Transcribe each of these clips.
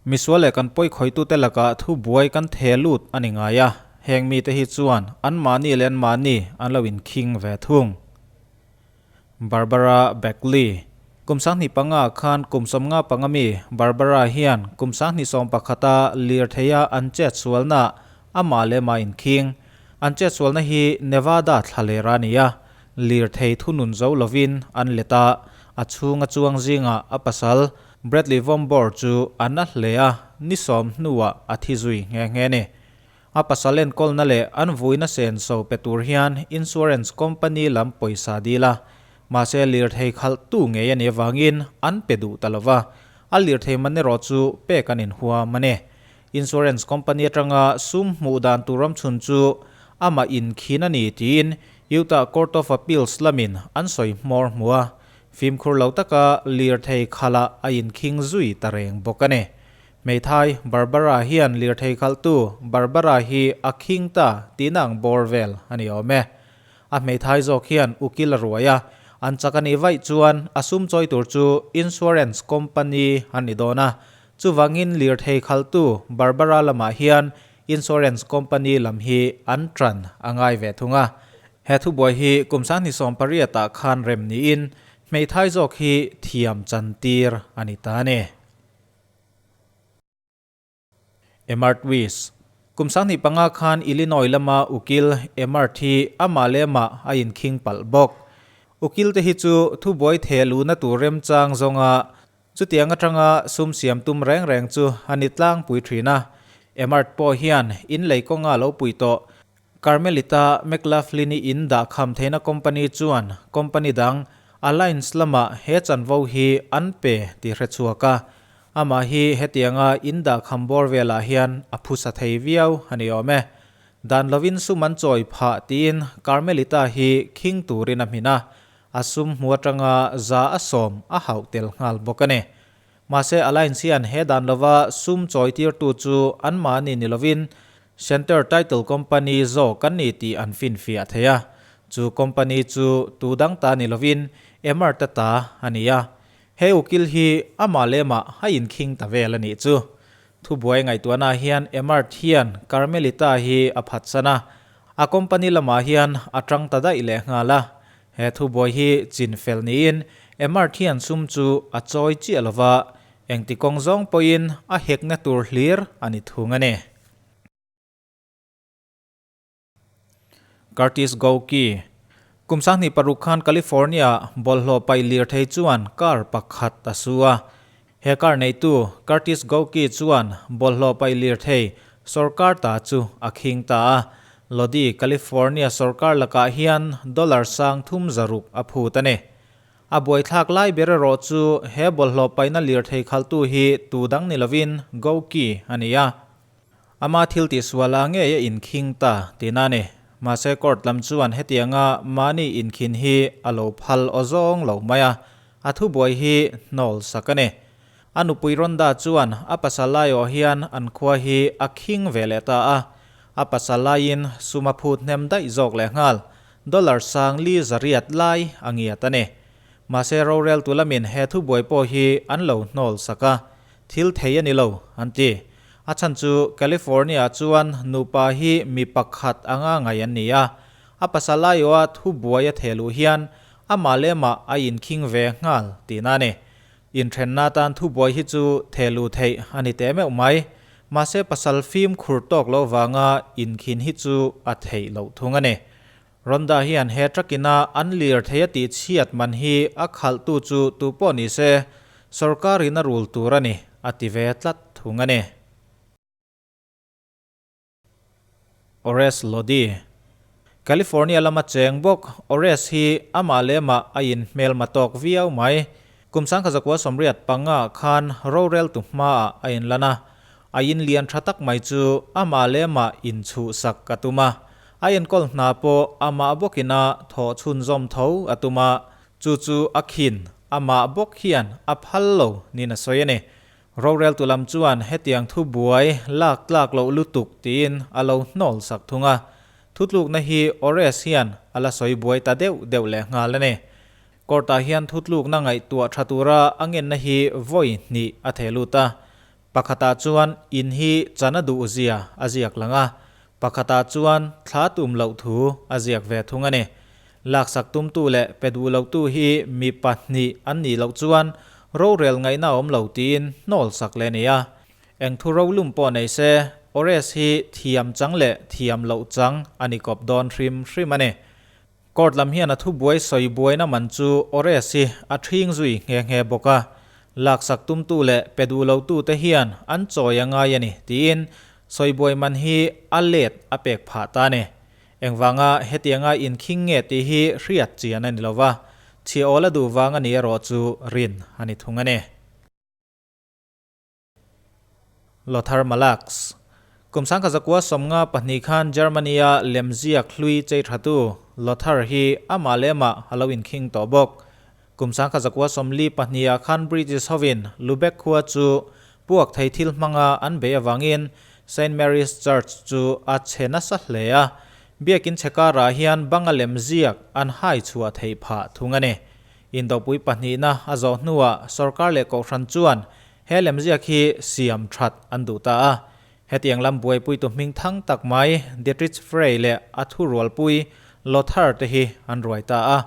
Misual leh kan pawi khawitute lakah thu buai kan the lut a ni ngai a, heng mite hi chuan anmahni leh anmahni an lo inkhing ve thung. Barbara Beckley, Kum 25 khan kum 55 mi Barbara hian kum 2011-a lirtheia an chet sualnaah amah leh mah inkhing. An chet sualna hi Nevada thlalera a ni a, lirthei thunun zo lovin an let a, a chhunga chuang zingah a pasal Bradley Vombor chu a na hle a, ni sawm hnuah a thi zui nghe nghe a ni. A pasal enkawlna leh an vuina senso pe tur hian insurance company lam pawisa dil a, mahse lirthei khalh tu ngei a nih avangin an pe duh ta lova, a lirthei man erawh chu pek an inhuam a ni. Insurance company atanga sum hmuh dan tur awmchhun chu amah inkhin a ni tiin Utah Court of Appeals lamin an sawi hmawr hmu a, fimkhur lo taka lirthei khalh ah a inkhing zui ta reng bawk a ni. Hmeithai Barbara hian lirthei khalhtu Barbara hi a khing ta tihna ang bawr vel a ni awm e. A hmeithai zawk hian ukil a ruai a, an chak a nih vaih chuan a sum chawi tur chu insurance company an ni dawn a, chuvangin lirthei khalhtu Barbara lamah hian insurance company lam hi an tan a ngai ve thung a. He thubuai hi kum 2018 ah khan rem niin hmeithai zawk hi thiam chantir a ni ta a ni. Emart Wis. Kum 25 khan Illinois lama ukil Emart hi amah leh amah a inkhing palh bawk. Ukil te hi chu thubuai theh luhna tur remchang zawnga chutiang atanga sum siam tum reng reng chu a ni tlangpui thin a. Emart pawh hian in lei kawnga lo pui tawh. Carmelita McLaughlin-i in dah kham theihna company chuan company dang Alliance lamah he chanvo hi an pe tih hre chhuak a. Amah hi hetianga in dah kham bawr velah hian a phusa thei viau a ni awm e. Dan lovin sum an chawi phah tiin Carmelita hi khing turin a hmin a, a sum hmu atanga za a sawm a hauh tel nghal bawk a ni. Mahse Alliance hian he dan lova sum chawi tirtu chu anmahni ni lovin Center Title Company zawk an ni tih an finfiah thei a. Chu company chu tu dang ta ni lovin Emart-a ta a ni a. He ukil hi amah leh amah a inkhing ta vel a nih chu. Thubuai ngaihtuahnaah hian Emart hian Carmelita hi a phatsan a, a company lamah hian a tang ta daih leh nghal a. He thubuai hi chin fel niin Emart hian sum chu a chawi chiah lova, engti kawng zawng pawhin a hekna tur hlir a ni thung a ni. Curtis Gauke, Kum 26 khan California-ah bawlhhlawh paih lirthei chuan car pakhat a su a. He car neitu Curtis Gauke chuan bawlhhlawh paih lirthei sawrkar ta chu a khing ta a. Lodi, California sawrkar lakah hian dollar 300 a phut a ni. A buaithlak lai ber erawh chu he bawlhhlawh paihna lirthei khaltu hi tu dang ni lovin Gauke a ni a. Ama thil tihsuala ngei a inkhing ta tihna a ni. Mahse court lam chuan hetianga mahni inkhin hi a lo phal aw zawng lo mai a, a thubuai hi hnawl sak a ni. A nupui Rhonda chuan a pasal laiawh hian an khua hi a khing ve leh ta a, a pasal laiin sum a phut hnem daih zawk leh nghal, dollar 400 lai a ngiat a ni. Mahse roreltu lamin he thubuai pawh hi an lo hnawl sak a, Thil thei a ni lo, an ti. A chhan chu California-ah chuan nupa hi mi pakhat anga ngaih an ni a. A pasal aiawha thu buai a theh luh hian amah leh amah a inkhing ve nghal tihna a ni. Inthenna atan thu buai hi chu theh luh theih a ni teh meuh mai. Mahse pasal fimkhur tawk loh vanga inkhin hi chu a theih loh thung a ni. Rhonda hian he truck-ina an lir thei a tih chhiat man hi a khalhtu chu tu pawh ni se, sawrkarin a rul tur a ni, a ti ve tlat thung a ni. Ores Lodi, California lama cheng bawk Ores hi amah leh amah a inhmelma tawk viau mai. Kum 1985 khan roreltu hmaah a inlan a, a inlian tha tak mai chu amah leh amah inchhuhsak a tum a. A enkawl hna pawh amah bawkina thawh chhunzawm tho a tum a, chu chu a khin amah bawk hian a phal lo niin a sawi a ni. Roreltu lam chuan hetiang thu buai lak tlak loh lutuk tiin a lo hnawl sak thung a. Thutlukna hi Ores hian a la sawi buai ta deuh deuh leh nghal a ni. Court-ah hian thutlukna ngaihtuah tha tura a ngenna hi vawi hnih a theh lut a. Pakhatah chuan in hi chan a duh zia a ziak lang a, pakhatah chuan thla tum loh thu a ziak ve thung a ni. Laksak tumtu leh pe duh lotu hi mi pahnih an nih loh chuan rorel ngaihna a awm lo tiin hnawl sak leh a ni a. Eng thu rolum pawh nei se, Ores hi thiam chang leh thiam loh chang a ni kawp dawn hrim hrim a ni. Court lam hian a thubuai sawi buaina man chu Ores hi a ṭhing zui nghe nghe bawk a, laksak tumtu leh pe duh lotute hian an chawi a ngai a ni tiin sawi buai man hi a let a pek phah ta a ni. Engvanga hetianga inkhing nge tih hi hriat chian a ni lo va, chhiah awl a duh vang a ni erawh chu rin a ni thung a ni. Lothar Malaks. Kum sangkha zakua 52 khan Germany-a lemziak hlui chei thatu Lothar hi amah leh amah a lo inkhing tawh bawk. Kum 1942-ah khan British hovin Lubeck khua chu puak thei thil hmanga an bei avangin Saint Mary's Church chu a chhe nasa hle a, biakin chhe karah hian banga lemziak an hai chhuah theih phah thung a ni. Indopui pahnihna a zawh hnuah sorkar leh kohhran chuan he lemziak hi siam that an duh ta a. Hetiang lam buaipuitu hming thang tak mai Dietrich Frey leh a thurualpui Lothar te hi an ruai ta a.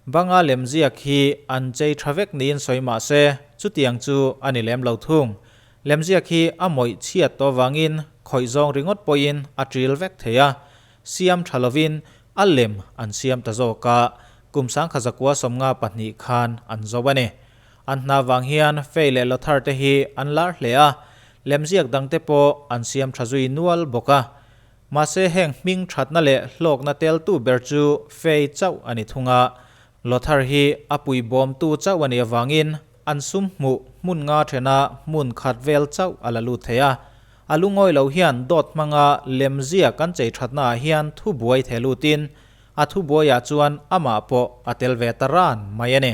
Banga lemziak hi an chei tha vek niin sawi mah se chutiang chu a ni lem lo thung. Lemziak hi a mawih chhiat tawh vangin khawih zawng ringawt pawhin a ṭil vek thei a. Siam tha lovin a lem an siam ta zawk a, kum 1952 khan an zo a ni. An hna vang hian Fei leh Lothar te hi an lar hle a, lemziak dang te pawh an siam tha zui nual bawk a. Mahse heng hming thatna leh hlawkna teltu ber chu Fei chauh a ni thung a, Lothar hi a puibawmtu chauh a nih avangin an sum hmuh hmun nga thena hmun khat vel chauh a la lut thei a. A lungawi lo hian dawt hmanga lemzia kan chei thatnaah hian thubuai theh lutin a thubuaiah chuan amah pawh a tel ve ta ran mai a ni.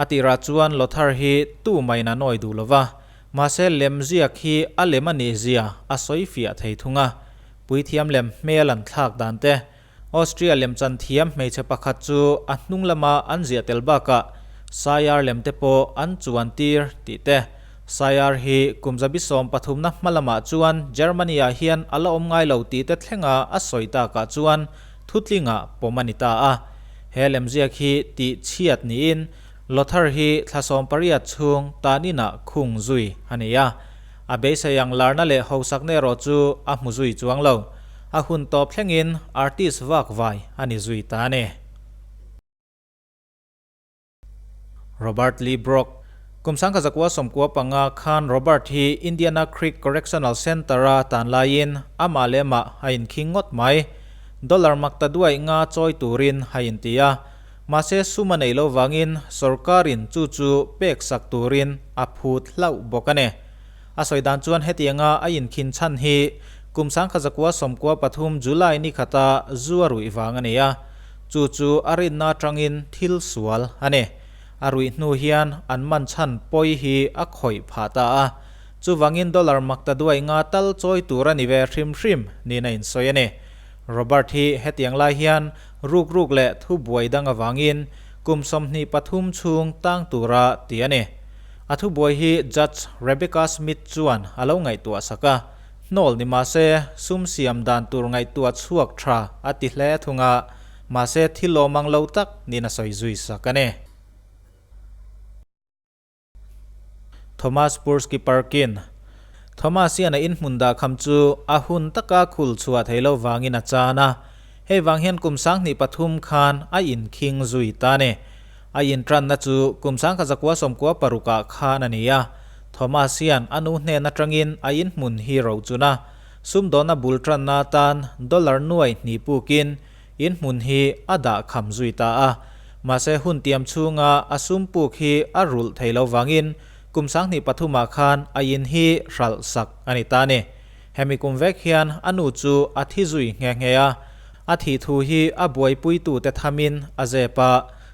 A tirah chuan Lothar hi tu maiin a nawi duh lo va, mahse lemziak hi a lem a nih zia a sawi fiah thei thung a. Puithiam lem hmel an thlak dan te, Austria lemchan thiam hmeichhe pakhat chu a hnung lama an ziah tel bakah Sayar lem te pawh an chuan tir tih te. Sayar hi kum zabi 13na hma lamah chuan Germany-ah hian a la awm ngai lo tih te thlenga a sawi takah chuan thutlingah pawm a ni ta a. He lemziak hi tih chhiat niin Lothar hi thla 18 chhung tan inah khung zui a ni a. A beisei ang larna leh hosakna erawh chu a hmu zui chuang lo. A hun tawp thlengin artist vak vai a ni zui ta a ni. Robert Lee Brock, Kum 1995 khan Robert hi Indiana Creek Correctional Center-a tan laiin amah leh amah a inkhing ngawt mai. Dollar mak ta duai nga chawi turin a inti a. Mahse sum a nei lo vangin sorkarin chu chu pek sak turin a phut hlauh bawk a ni. A sawi dan chuan hetianga a inkhin chhan hi kum 1993 July ni khata zu a ruih vang a ni a. Chu chu a rinna atangin thil sual a ni. A ruih hnu hian an man chhan pawi hi a khawih phah ta a. Chuvangin dollar mak ta duai nga tal chawi tur a ni ve hrim hrim niin a insawi a ni. Robert hi hetiang lai hian ruk ruk leh thu buai dang avangin kum 23 chhung tang tura ti a ni. A thu buai hi Judge Rebecca Smith chuan a lo ngaihtuah sak a. Hnawl ni mahse, sum siam dan tur ngaihtuah chhuak tha a ti hle thung a, mahse thil lawm ang lo tak niin a sawi zui sak a ni. Thomas Purski Parkin Thomas hian a inhmun dah kham chu a hun taka khul chhuah thei lo vangin a chan a, hei vang hian kum 2003 khan a inkhing zui ta a ni. A intranna chu kum 1996-ah khan a ni a, Thomas hian a nu hnen atangin a inhmun hi rochun a, sumdawnna bul tanna atan dollar nuai hnih pukin inhmun hi a dah kham zui ta a. Mahse hun tiam chhunga a sum puk hi a rulh thei lo vangin kum 2003-ah khan a in hi hralh sak a ni ta a ni. Hemi kum vek hian a nu chu a thi zui nghe nghe a, a thih thu hi a buaipuitute thamin a zep a,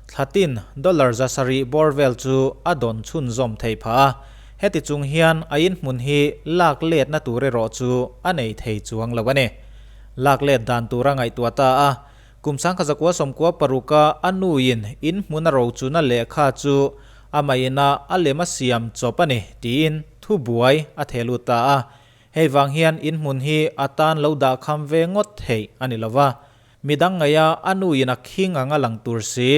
Thlatin dollar 700 bawr vel chu a dawn chhunzawm thei phah a, heti chung hian a inhmun hi lak letna tur erawh chu a nei thei chuang lo a ni. Lak let dan tur a ngaihtuah ta a, kum 1996-a a nuin inhmun a rochuna lehkha chu amah ina a lem a siam chawp a ni tiin. thu buai a theh lut ta a. Hei vang hian in hmun hi a tan lo dah kham ve ngawt theih a ni lo va. Midang ngaih a a nu in a khing ang a lang tur si,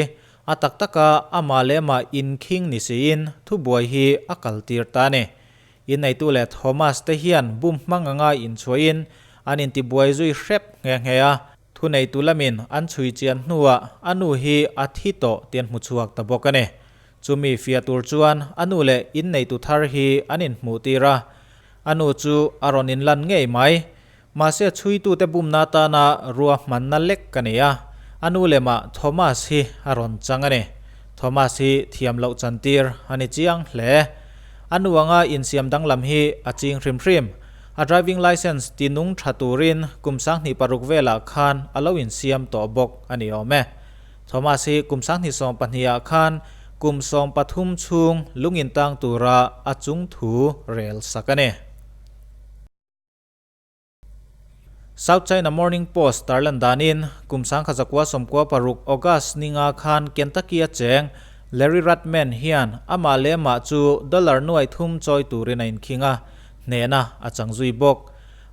a tak taka amah leh amah inkhing ni siin thubuai hi a kaltir ta a ni. Inneitu leh Thomas te hian bum hmang anga inchhuahin an intibuai zui hrep nghe nghe a. Thuneitu lamin an chhui chian hnuah a nu hi a thi tawh tih an hmu chhuak ta bawk a ni. Chumi fiah tur chuan a nu leh inneitu thar hi an inhmuh tir a, a nu chu a rawn inlan ngei mai. Mahse chhuitute bumna atana ruahmanna lek ka nei a, a nu lemah Thomas hi a rawn chang a ni. Thomas hi thiam loh chantir a ni chiang hle. A nu anga insiam danglam hi a ching hrim hrim. A driving licence ti nung tha turin kum 26 velah khan a lo insiam tawh bawk a ni awm e. Thomas hi kum 2020 ah khan kum 13 chhung lungin tang tura a chungthu rel sak a ni. South China Morning Post tarlan danin kum 1996 August ninga khan Kentucky a cheng Larry Rudman hian amah leh amah chu dollar nuai thum chawi turin a inkhing a, hnehna a chang zui bawk.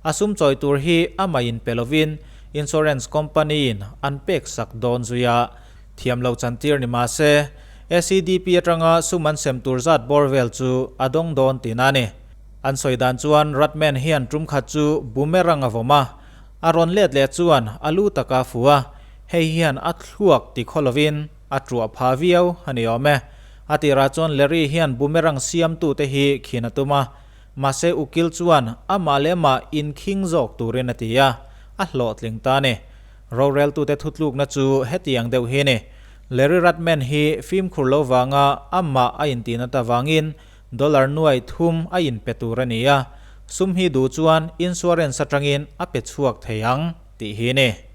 A sum chawi tur hi amah in pe lovin insurance company in an pek sak dawn zui a, thiam lo chantir ni mah se SEDP atanga sum an sem tur zat bawr vel chu a dawng dawn tihna a ni. An sawi dan chuan Rudman hian tum khat chu boomerang a vawm a, a rawn let leh chuan a lu taka fu a, hei hian a thluak ti khaw lovin a tuah pha viau a ni awm e. A tirah chuan Larry hian boomerang siamtute hi khin a tum a, mahse ukil chuan amah leh amah inkhing zawk turin a ti a, a hlawhtling ta a ni. Roreltute thutlukna chu hetiang deuh hi a ni. Larry Rudman hi fimkhur lo vanga amah a intihna ta vangin Dollar nuai thum a inpe tur a ni a, sum hi duh chuan insurance atangin a pe chhuak thei ang tih hi a ni.